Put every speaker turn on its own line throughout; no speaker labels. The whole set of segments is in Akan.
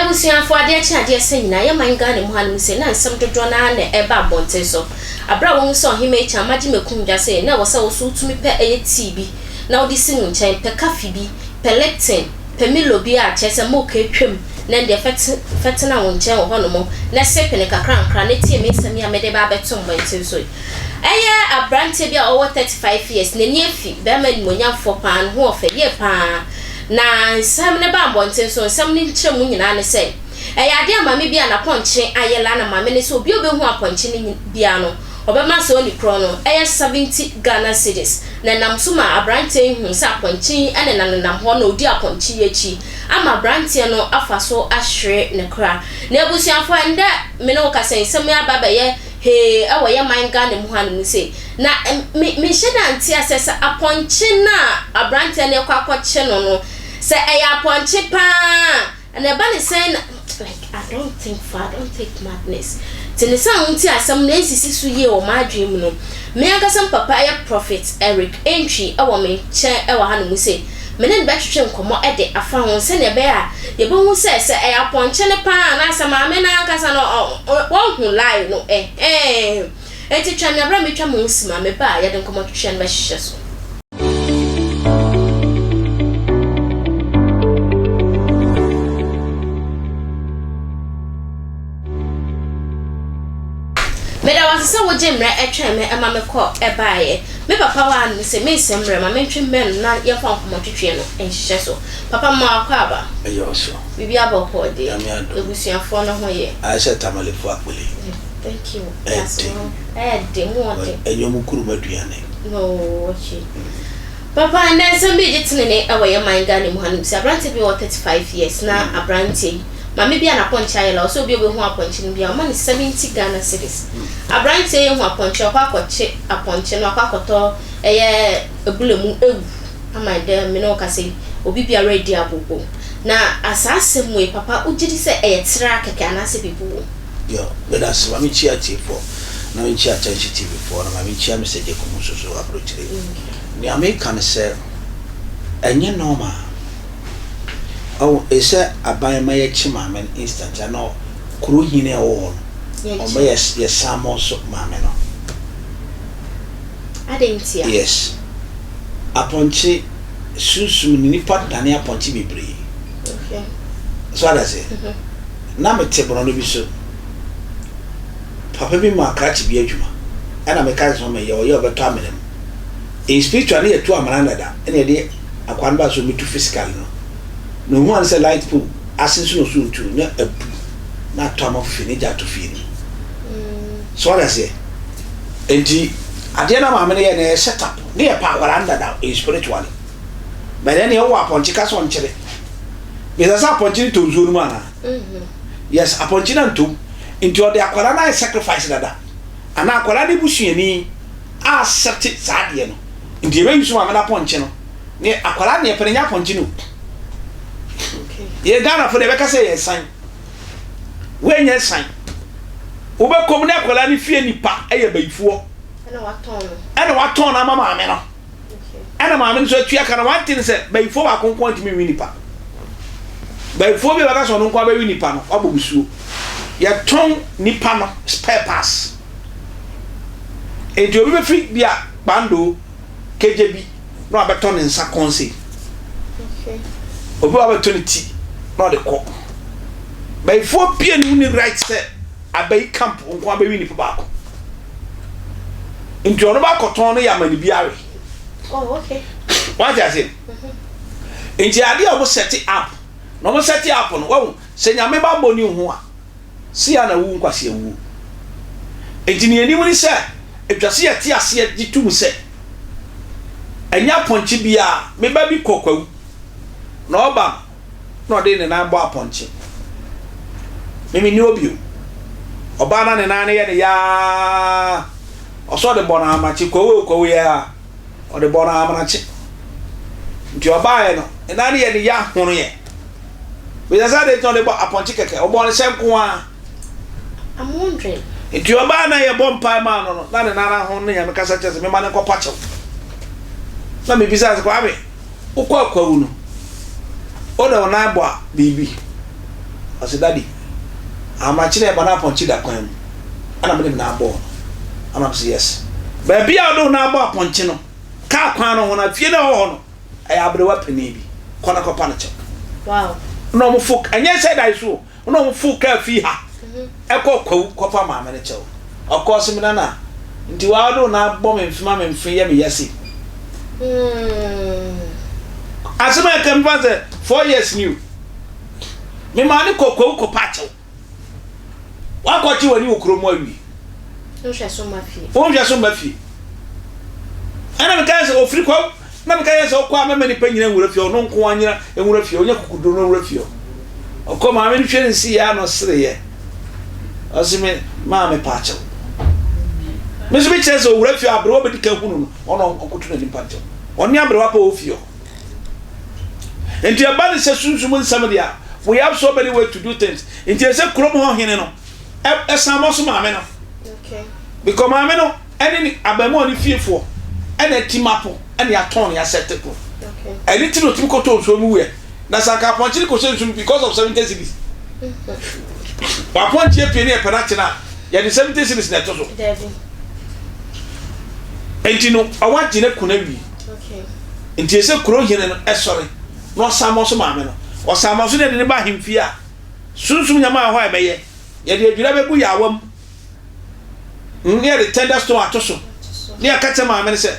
abusuafo, adeɛ kye adeɛ sɛ nyinaa, yɛ man Ghana mu hanom sei, na nsɛm dodoɔ no ara na ɛreba abɔnten so. Aberɛ a wɔhu sɛ Ɔhemmaa Akyi Ama gye Makum dwa sei, na ɛwɔ sɛ wo nso wotumi pɛ ɛyɛ tea bi na wode si wo nkyɛn, pɛ kafe bi, pɛ Lipton, pɛ Milo bi a kyerɛ sɛ milk atwam na ɛndeɛ fɛ fɛ tena wo nkyɛn wɔ hɔnom na sipe no kakrankra na tie me nsɛm yi a mede reba abɛto mmɔnten so yi. Ɛyɛ abranteɛ bi a ɔwɔ 35 years, n'ani afi, barima animuonyamfoɔ paa, ne ho ɔfɛ yie paa. Na nsɛm no baa mmɔnten so, nsɛm no nkyerɛmu nyinaa ne sɛ, ɛyɛ adeɛ a maame bi a n'apɔnkye ayɛ la na maame no sɛ obi a ɔbɛhu apɔnkye no biara no, ɔbɛma saa onikorɔ no ɛyɛ 70 Ghana cedis. Na ɛnam so maa abranteɛ yi huu sɛ apɔnkye yi nenanenam hɔ na ɔdi apɔnkye yi akyi ama abranteɛ no afa so ahwere ne kra. Na abusuafoɔ, ɛndɛ me ne wo kasa yi, nsɛm yi aba abɛyɛ hee ɛwɔ yɛ man Ghana mu hanom sei. Na me menhyɛ da nte aseɛ sɛ apɔnkye no a abranteɛ no rekɔ akɔkye no no, sɛ ɛyɛ apɔnkye paa a, na ɛba ne sɛn na like I don't think far, I don't take madness. Nti ne saa a wontie asɛm no ɛnsisi so yie wɔ m'adwene mu no, me ankasa me papa yɛ Prophet Eric Antwi wɔ me nkyɛn wɔ hanom sei, me ne no bɛtwetwe nkɔmmɔ de afa ho sɛdeɛ ɛbɛyɛ a yɛbɛhu sɛ sɛ ɛyɛ apɔnkye no paa anaasɛ maame no ankasa no wahu lie no ɛhɛn. Enti twɛn me bere a metwa me ho simma meba a yɛde nkɔmmɔtwetwe no bɛhyehyɛ so. Meda wo ase sɛ wogye mmerɛ twɛn me ma mekɔ baeɛ. Me papa wɔ ha no sɛ mensɛ mmerɛ ma mentwe mmɛn no na yɛmfa nkɔmmɔtwetwe no nhyehyɛ so. Papa mma w'akwaaba.
Ɛyɛ ɔsoro.
Biribi abɔ kɔɔ deɛ.
Nyame adom.
Abusuafoɔ no ho yɛ.
Ayɛ sɛ Tamalefoɔ akpele.
Thank you.
Ɛyɛ den.
Ɛyɛ den, mu ɔden.
Ɛnyɛ ɔmo kurom aduane.
Oh, okay. Papa, ndɛ nsɛm bi regye tenene wɔ yɛn man Ghana mu hanom. Sɛ aberanteɛ bi wɔ 35 years na aberanteɛ yi, maame bi a n'apɔnkye ayɛ la, ɔsɛ obi a obehu apɔnkye no bi a, ɔma no 70 Ghana cedis. Aberanteɛ yi hu apɔnkye, ɔkɔ akɔkye apɔnkye no, akɔ akɔtɔ ɛyɛ abula mu awu ama ndɛ me ne wo kasa yi, obi biara redi abobo. Na saa asɛm wei, papa, wogye di sɛ ɛyɛ tra kɛkɛ anaasɛ biribi wɔ mu?
Yo, meda ase. Ma menkyia atiefoɔ, na menkyia Attention TV foɔ, na ma menkyia Mister Agyekum nso so aburokyire. Nea meka ne sɛ, ɛnyɛ normal. Ɔho, ɛsɛ aban ma yɛkye maame no instant, anaa kuro hene a ɛwɔ hɔ no, ɔmo yɛ yɛ summons maame no.
Adɛn ntia?
Yes. Apɔnkye, sunsum no, nipa dane apɔnkye bebree.
Okay.
So ate aseɛ? Na mete borɔno bi so. Papa bi maa krakye bi adwuma ɛna meka sɛ ɔmɛyɛ ɔyɛ ɔbɛtɔ amena mu. In spiritual ne yɛtu amena dada ɛna yɛde akwaa no baa sɛ ɔmɛtu physically no. Na ohuu ane sɛ light pole ase nso na ɔso ntu na abu na atɔ amanfo fie na egya ato fie no mu. So wate aseɛ? Enti adeɛ na maame no yɛ no ɛyɛ set up ne yɛpɛ akwadaa no dada in spiritually. But ɛneɛ wowɔ apɔnkye ka sɛ ɔnkyere. Bisa sɛ apɔnkye no tɔ nsuo no mu anaa? Yes, apɔnkye no antom. Nti ɔde akwadaa no ayɛ sacrifice dada. Anaa akwadaa no busuani a accept saa adeɛ no. Nti yɛbɛ use maame no apɔnkye no. Ne akwadaa no yɛpɛ no nyɛ apɔnkye no. Yɛ Ghana fo deɛ bɛka sɛ yɛ san. Wei nyɛ san. Wobɛkɔm ne akwadaa no fie nipa yɛ bayifoɔ. Ɛna watɔn no ama maame no. Ɛna maame no nso atua ka na wante no sɛ bayifoɔ baako nko ntumi nwi nipa. Bayifoɔ bi a bɛka sɛ ɔno nko abɛwi nipa no, wabɔ busuo. Yɛtɔn nipa no spare parts. Enti obi bɛfiri bi a kpando kegye bi na wabɛtɔ ne nsa kɔn sei. Obi wabɛtɔ ne ti na ɔde kɔ. Bayifoɔ bia ne wuni right sɛ abayi camp nko abɛwi nipa baako. Nti ɔno ba kɔtɔn no yɛ ama ne bi awe.
Oh, okay.
Wate ase? Nti adeɛ a wɔn set up na wɔn set up no wɔn sɛ nyame ba bɔ ne ho a si a na wu nkwasi awuo. Nti nea anim ne sɛ atwa sɛ yɛte aseɛ gye tum sɛ ɛnyɛ apɔnkye biara me ba bi kɔ kwawu na ɔba no na ɔde ne nan bɔ apɔnkye. Me menni hɔ bio. Ɔbaa na ne nan no yɛ ne yaa. Ɔsɛ ɔde bɔ no amakye kwawu o kwawu yɛ a ɔde bɔ no amakye. Nti ɔbaeɛ no ne nan no yɛ ne ya honoeɛ. Bisa sɛ adɛn nti na ɔde bɔ apɔnkye kɛkɛ ɔbɔɔ no hyɛ nko ara.
I'm wondering.
Nti ɔbaa na yɛbɔ mpae maa no no na ne nan ahono no Nyame kasa kyerɛ sɛ mema no nkɔpa kyɛw. Na mebisa sɛ Kwame wokɔ akwawu no, wode wo nan bɔ a biribi. Ɔse daddy, ahomakye na ɛba na apɔnkye da kwan mu ɛna mede me nan bɔɔ no. Ɛna mese yes. Baabi a wode wo nan bɔ apɔnkye no, kaa kwan no ho no, fie no a ɛwɔ hɔ no, ɛyɛ aberewa panin bi. Kɔ na kɔpa no kyɛw.
Wow.
Na ɔmo fo, ɛnyɛ sɛ dae so o, na ɔmo fo kaa fii ha ɛkɔ Kwawu kɔfa maame no kyɛw. Ɔkɔɔ se me nana, nti waa wode wo nan bɔ me mfe ma me mfe yɛ me ya sei. Asɛm a ɛka mefa sɛ 4 years ni o. Me maa no kɔ Kwawu kɔpa kyɛw. Wakɔgye w'ani wɔ kurom awie.
Wonhwɛ so mma fie.
Wonhwɛ so mma fie. Ɛna meka sɛ ofiri Kwawu na meka yɛ sɛ ɔkɔ a mɛma nipa nyina nwura fie, ɔno nko ara nyina nwura fie, ɔnyɛ kukuduro no nwura fie. Ɔkɔ maame no hwɛ ne si yɛ ano sereyɛ. Ɔse me maame pa akyɛw. Me nso mekyerɛ sɛ owura fie aberewa bɛdi ka hunu no, ɔno ɔkoto n'anim pa nkyɛw. Ɔne aberewa pa wɔ fie hɔ. Nti ɛba ne sɛ sunsum nsɛm deɛ a, we have so many ways to do things. Nti ɛsɛ kurom hɔ hene no ɛsan mɔ so maame no. Because maame no ɛne ne abɛɛmoa ne fiefoɔ ɛna ɛti mapo ɛna yɛatɔn ne asɛte ko. Ɛne ti na otumi kɔtɔ nsuo mu wɛ. Na sɛ anka apɔnkye no kɔhyɛ nsuo mu because of 70 cedis. Wapɔnkye apue ne yɛpɛ no akyena a, yɛde 70 cedis na ɛto so. Nti no ɔwɔ agye no kuna wie. Nti ɛsɛ kuro hene no ɛsɔre na ɔsan mɔ so maame no. Ɔsan mɔ so na yɛde ne ba ahemfie a, sunsum nyama a ɛhɔ a ɛbɛyɛ. Yɛde adwira bɛgu yaawa mu. Ne yɛde tender stone ato so. Ne yɛka kyerɛ maame no sɛ,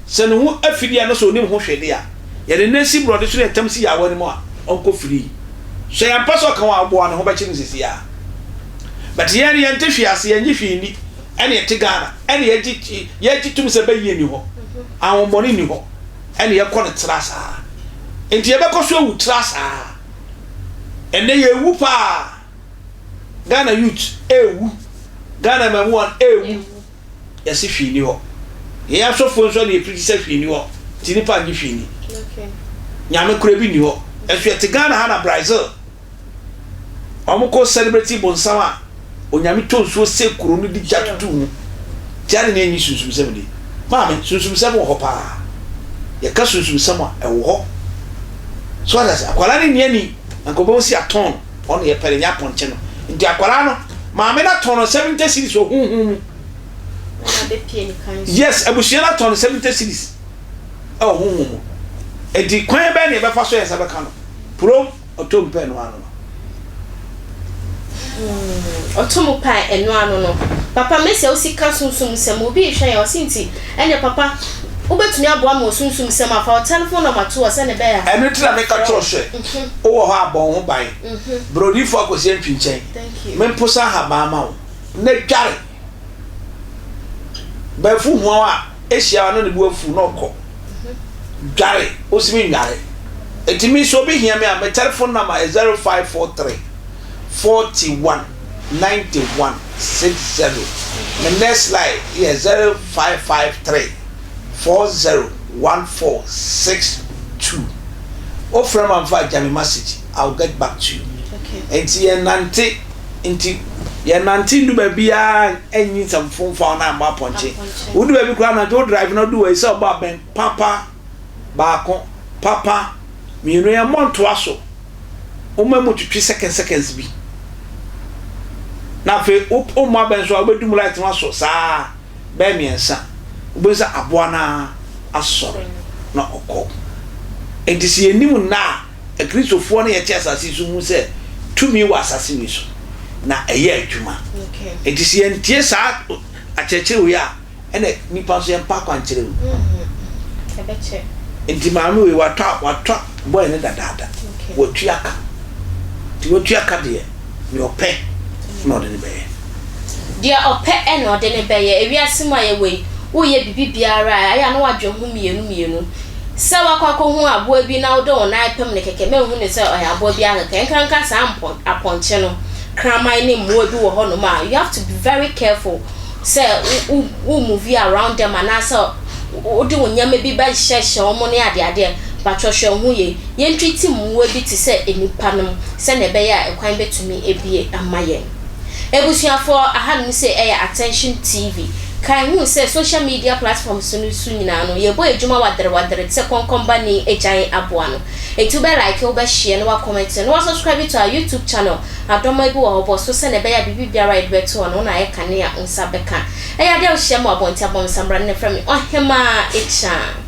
sɛ ne ho afidi a na sɛ onim ho hwee de a, yɛde ne si borɔde so ne yɛtam si yaawa no mu a, ɔnkɔ firii. Sɛ yɛampɛ sɛ ɔka ho a, ɔboa ne ho bɛkye no sisi a. But yɛn no yɛnte hwee ase, yɛnnye hwee nni. Ɛne yɛte Ghana, ɛne yɛgye yɛgye tom sɛ bɛyie nni hɔ, ahombɔne nni hɔ, ɛne yɛkɔ no tra saa. Nti yɛbɛkɔ so awu tra saa. Ɛnnɛ yɛwu paa. Ghana youth ɛɛwu, Ghana mmamuwa ɛɛwu, yɛse hwee nni hɔ. Yɛn asɔfoɔ nso na yɛpirikyi sɛ hwee nni hɔ, nti nnipa nnye hwee nni. Nyame koraa bi nni hɔ. Ɛnso yɛte Ghana ha na Brazil, wɔn kɔ celebrate bonsam a Onyame tɔ nsuo sɛ kuro no de gya tutu mu. Nti ade na ɛnyi sunsumsɛm di. Maame, sunsumsɛm wɔ hɔ paa. Yɛka sunsumsɛm a, ɛwɔ hɔ. So ate ase? Akwadaa no nni ani, anka ɔbɛhu sɛ yɛatɔn no. Ɔno yɛpɛ no, nyɛ apɔnkye no. Nti akwadaa no, maame no atɔn no 70 cedis wɔ honhom mu. Yes, abusua no atɔn no 70 cedis ɛwɔ honhom mu. Nti kwan bɛn na yɛbɛfa so yɛn nsa bɛka no? Purom ɔtɔ mu pɛ ɛno ano no.
Ɔtɔ mu pɛ a ɛno ano no. Papa mesi a wosi ka sunsum nsɛm obi rehwɛ yɛn ɔse nti ɛneɛ papa wobɛtumi aboa me wɔ sunsum nsɛm a fa wo telephone number to hɔ sɛdeɛ ɛbɛyɛ a.
Ɛno nti na meka kyerɛ wo sɛ wowɔ hɔ a bɔ wo ho ban. Brɛ odiyifoɔ Akwasi Antwi nkyɛn. Memposa ahaban ma wo na dware. Bɛɛfo hua wo a, ehyia wo a na ne bo afuw na ɔkɔ. Dware, wosi me nnware. Enti me sɛ obi hia me a, me telephone number yɛ 0543 41 91 60. Me next line yɛ 0553 40 14 62. Wofrɛ me amfa a, gya me message, I will get back to you. Enti yɛnnante. Nti yɛnante ndu baabiara nyi nsɛmfo mfa wo na ammɔ apɔnkye. Wodu baabi koraa anadwo wo drive na wodu wɔ sɛ ɔbɔ abɛn papa baako papa mmienu yɛmmɔ ntoa so. Woma mu twitwi seconds seconds bi. Na afei wommɔ abɛn so a wobɛdum light no asɔ saa bɛyɛ mmiɛnsa. Wobɛhu sɛ aboa no ara asɔre na ɔkɔ. Nti sɛ yɛnnim nna a Akristofoɔ no yɛte asase yi so hu sɛ tumi wɔ asase wei so na ɛyɛ adwuma. Enti sɛ yɛntie saa akyerɛkyerɛ wei a, ɛna nipa nso yɛmpa akwankyerɛ mu. Nti maame wei watɔ watɔ bɔyɛ ne dadaada, watua ka. Nti watua ka deɛ, nea ɔpɛ na ɔde no bɛyɛ.
Deɛ ɔpɛ na ɔde no bɛyɛ. Ewiase mu a yɛwɔ yi, woreyɛ biribi biara a, ɛyɛ a na woadwene ho mmienu mmienu. Sɛ woakɔ akɔhu aboa bi na wode wo nan pem no kɛkɛ, mɛnhu no sɛ ɔyɛ aboa bi ara kɛkɛ. Nkanka saa mpɔn, apɔnkye no, kraman ne mmoa bi wɔ hɔnom a, you have to be very careful sɛ wo, wo, wo move around them anaasɛ wode wo nneɛma bi bɛhyehyɛ wɔn ne adeadeɛ. Mpakyɛ hwɛ wo ho yie. Yɛntreat mmoa bi te sɛ nnipa nom sɛdeɛ ɛbɛyɛ a ɛkwan bɛtumi abue ama yɛn. Abusuafoɔ, ahanom sei ɛyɛ Attention TV. Kae hu sɛ social media platforms no so nyinaa no, yɛbɔ adwuma wadere wadere te sɛ kɔnkɔnba ni agyan aboa no. Enti wobɛ like, wobɛ share na wa comment na wa subscribe to our YouTube channel. Adɔma bi wɔ hɔ bɔ so sɛnea ɛbɛyɛ a biribi biara a yɛde bɛto hɔ no wo na ayɛ kane a wo nsa bɛka. Ɛyɛ adeɛ a wohyia mu abɔnten abɔ me samra ne frɛ me Ɔhemaa Ekyan.